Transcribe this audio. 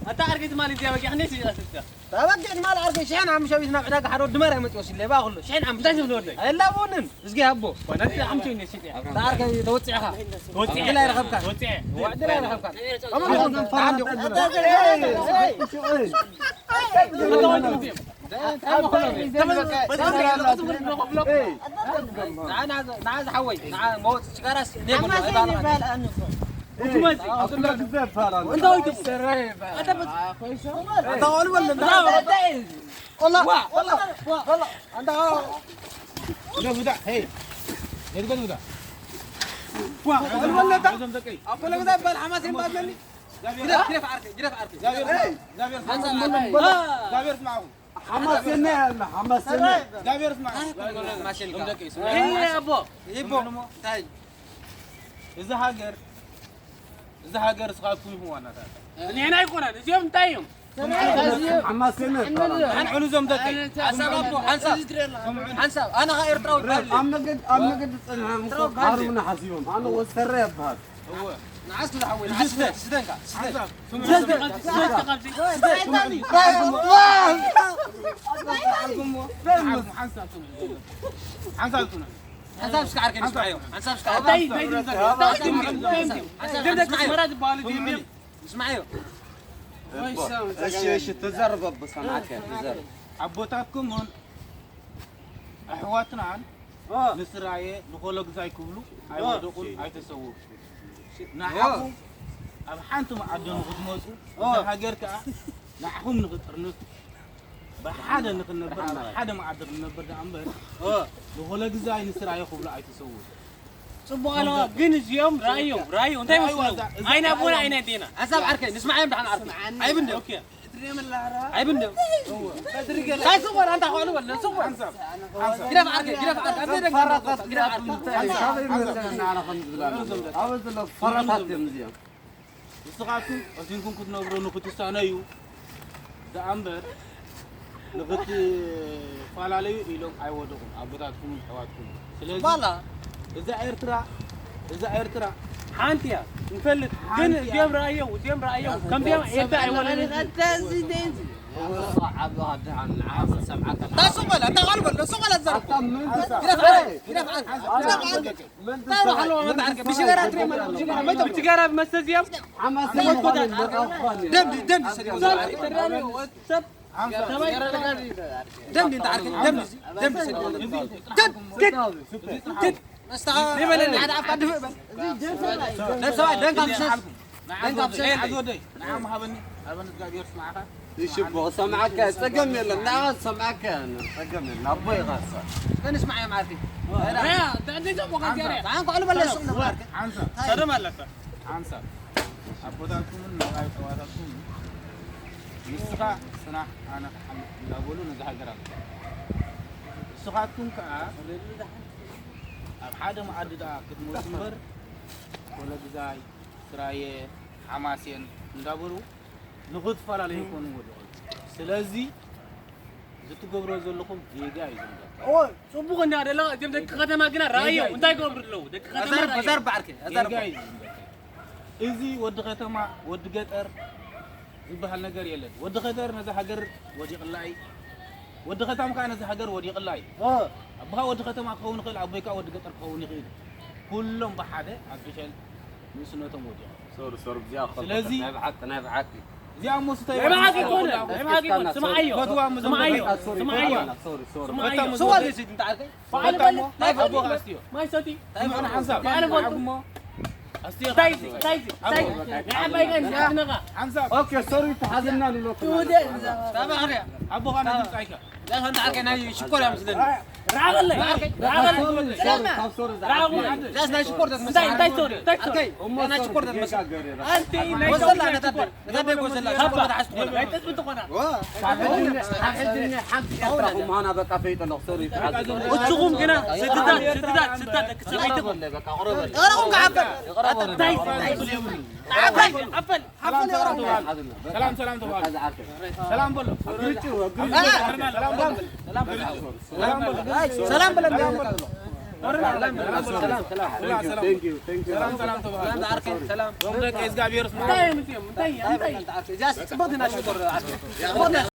ኣታ ዓርከይ ትማሊ እዚኣ በጊዕ ክንደይ ሽይጣ ስልካ? ተበጊዕ ትማሊ ዓርከይ ሽሕን ሓሙሽተ ሚእቲ ናብ ዕዳጋ ሓደ ወዲ መርያ መፂኡ ወሲድ ሌባ ኩሉ። ሽሕን ሓሙሽተ እንታይ ትብሎ ወደይ? ኣይላቦንን። እዝጊ ሃቦ። ወነቲ ሓሙሽተ ሚእቲ ሽይጥ እያ። እታ ዓርከይ ተወፂዕኻ። ተወፂዐ። ዕድል ኣይረኸብካን። ተወፂዐ። ዕድል ኣይረኸብካን። ሓማሴና ያለ ሓማሴና ይቦ እንታይ ይቦ እዚ ሃገር እዚ ሃገር እስኻትኩም ኢኹም ዋናታት። ንሕና ኣይኮነን፣ እዚኦም እንታይ እዮም? ሓማሴና ይባላል። ኣንዕኑ እዞም ደቀይ። ሓንሳብ ኣቦ፣ ሓንሳብ። ሓንሳብ። ኣነ ኸኣ ኤርትራዊ ይባል። ኣብ መገድ ኣብ መገድ ጸኒሖም እኮ ክሃርሙና ሓሲቦም። ኣነ ወሰረ ይባሃል። እወ። ንዓስ ክዛሓወይ፣ ንዓስ ስደንካ፣ ስደንካ። ሓንሳብ እስከ ዓርከይ ንስማዓዮ። ሓንሳብ እስከ ዓርከይ ንስማዓዮ። ሓንሳብ እስከ ዓርከይ ንስማዓዮ። ንስማዓዮ። እሺ፣ እሺ፣ ተዛረብ ኣቦ፣ ሰማዕካ፣ ተዛረብ። ኣቦታትኩምን ኣሕዋትናን ንስራየ ንኾሎ ግዛይ ክብሉ ኣይወደቑን፣ ኣይተሰውኡን። ንዓኹም ኣብ ሓንቲ መኣዲ ንኽትመፁ፣ እዛ ሃገር ከኣ ንዓኹም ንኽጥርንፍ፣ ብሓደ ንኽንነብር፣ ኣብ ሓደ መኣዲ ክንነብር ደኣ እምበር፣ ንኾሎ ግዛይ ንስራየ ክብሉ ኣይተሰውኡን። ጽቡቕ ኣለዋ፣ ግን እዚኦም ራእዮም፣ ራእዮ፣ እንታይ መስሉ? ኣይና ኣቦና፣ ኣይና ኣዴና። ሓንሳብ ዓርከይ፣ ንስማዓዮም ደሓን ዓርከይ። ዓይብንደም። ኦኬ። ዓይብንደም። ካይ ስወር፣ ኣንታ ኳሉ በል፣ ስወር። ግደፍ ዓርከይ፣ ግደፍ ዓርከይ፣ ኣብ ዘይደግም ግደፍ ዓርከይ። ፈራታት እዮም እዚኦም። ንስኻትኩም ቀሲንኩም ክትነብሩ ንኽትሳነዩ ደኣ እምበር ንኽትፈላለዩ ኢሎም ኣይወደቑን ኣቦታትኩምን ኣሕዋትኩምን። ስለዚ ባላ እዛ ኤርትራ እዛ ኤርትራ ሓንቲ እያ ንፈልጥ፣ ግን ሓንቲ እያ። እዚኦም ረኣየው፣ እዚኦም ረኣየው፣ ከምዚኦም ኤርትራ ኣይወለደትን። ዳሱ በላ፣ እንዳ ቃል በል፣ ዳሱ በላ፣ ዘርፍ። ግደፍ ዓርከይ፣ ግደፍ ዓርከይ፣ ግደፍ ዓርከይ። ብሽጋራ ትሪኦም ኣለኹም፣ ብሽጋራ መይቶም። ብሽጋራ ብመስተ እዚኦም ደምቢ፣ ደምቢ ሰዲቦም። ሰብ፣ ሰብ፣ ደምቢ እንተ ዓርከይ፣ ደምቢ፣ ደምቢ ሰዲቦም። ግድ፣ ግድ፣ ግድ። መስተ፣ ሓደ ኣፍካ ድፍእ በል። ደም ሰብኣይ፣ ደም ካብ ዝሰስ። ደም ካብ ዝሰስ። ንዓም ሃበኒ፣ ሃበኒ እግዚኣብሔር ስማዕኻ። ይሽቦ ሰምዓካ ጸገም የለን። ንዓ ሰምዓካ ጸገም የለን። ኣቦ ይኻሳ። እስከ ንስማዕ እዮም ዓርኪ። ያ፣ እንዴት ነው ሞገስ ያሬ? ኣን ኳዕሉ በለስ ነው ዓርኪ። ሓንሳ፣ ሰደም ኣለካ። ሓንሳ። ኣቦታትኩምን ናይ ኣሕዋታትኩምን ንስኻ ጽናሕ ኣነ ክሓልፍ እንዳበሉ ነዚ ሃገር ኣሎ። ንስኻትኩም ከኣ ኣብ ሓደ መኣዲ ደኣ ክትመጹ እምበር ኮለግዛይ፣ ስራየ፣ ሓማሴን እንዳበሉ ንኽትፈላለዩ ይኾኑ ወድቖም። ስለዚ እዚ ትገብሮ ዘለኹም ጌጋ እዩ ዝምበር። እወ፣ ጽቡቕ እንዳ ደላ እዞም ደቂ ከተማ ግና ረኣዮም እንታይ ይገብሩ ኣለዉ? ደቂ ከተማ ረኣዮም። ኣዛርብ ዓርከይ፣ ኣዛርብ። ጌጋ እዩ ዝምበር። እዚ ወዲ ከተማ ወዲ ገጠር ዝበሃል ነገር የለን። ወዲ ገጠር ነዛ ሃገር ወዲቕላ እዩ። ወዲ ከተማ ከኣ ነዛ ሃገር ወዲቕላ እዩ። ኣቦኻ ወዲ ከተማ ክኸውን ይኽእል፣ ኣቦይ ከኣ ወዲ ገጠር ክኸውን ይኽእል። ኩሎም ብሓደ ኣብ ብሸል ንእስነቶም ወዲቖም። ሶሪ ሶሪ፣ ብዚኣ ክኸልበካ። ስለዚ ናይ ብሓቂ ናይ ብሓቂ። እዚኣ እሞ ስታይ ናይ ብሓቂ ኮነ፣ ናይ ብሓቂ ኮነ። ስምዓዮ። ፈትዋ እሞ ስምዓዮ። ዘምበል። ሶሪ፣ ስምዓዮ። ሶሪ፣ ሶሪ። ስምዓዮ። ፈታ እሞ ስዋ ዘምበል። ዘይስድ እንተ ዓርከይ። በዓል በል፣ ናይ በዓል በል። ማይ ሰቲ። እንታይ ምኾነ ሓንሳብ? በዓል በል። ኣቦ። ኣስቲ እንታይ እዚ? እንታይ እዚ? እንታይ እዚ? ናይ ዓባይ ጋን ዝሓዝነኻ። ሓንሳብ። ኦኬ፣ ሶሪ፣ ተሓዝና ንብለኩም። ታባዕርያ። ኣቦኻ ናይ ድምጻይካ። ዳስ እንተ ዓርከይ ናይ ሽኮር እያ ምስለኒ። ራበለይ። ራበለይ። ሶሪ፣ ካብ ሶሪ ዝዓቢ። ራበለይ። ዳስ ናይ ሽኮር እንታይ፣ እንታይ ሶሪ? እንታይ ሶሪ? ኣርከይ፣ እሞ ናይ ሶሪ ሽኮር ትመስል። ጌጋ ገሬራ። ኣንቲ ናይ ወዘላ ሽኮር ነታ ሽኮር። ነታ ደጎ ዘላ ሽኮር መታሓዝ ትኾነ። ናይ ጥጥቢ ትኾና። ዋ። ካብ ሕጂ እኒ-፣ ካብ ሕጂ እኒ ሓንቲ ኤርትራ ከም ምዃና በቃ ፈይጠ ኣለኹ። ሶሪ፣ ተሓዝ። እትኹም ግና ስድታት፣ ስድታት፣ ስድታት ደቂ ሰብ ኣይትኹም። በቃ፣ ቁረበለይ። ኧረ ኹም ከዓበል። ታይ፣ ታይ፣ ታይ። ኣፈል፣ ኣፈል፣ ኣፈል የውረድ። ሰላም፣ ሰላም ተባሉ። ሰላም በሎ። ግርጭ፣ ግርጭ። ሰላም በሎ። ሰላም በሎ። ሰላም በሎ። ሰላም፣ ሰላም፣ ሰላም። ሰላም፣ ሰላም። ሰላም፣ ሰላም፣ ተባሃሉ። ሰላም፣ ሰላም፣ ተባሃሉ። ሰላም፣ ደቂ እግዚኣብሔር ስማ። እንታይ እዮም እዚኦም? እንታይ እዮም? እንታይ እዮም? እዚኣስ ጽቡቕ ዲና ሽኮር ዓርከይ? ጽቡቕ ዲና?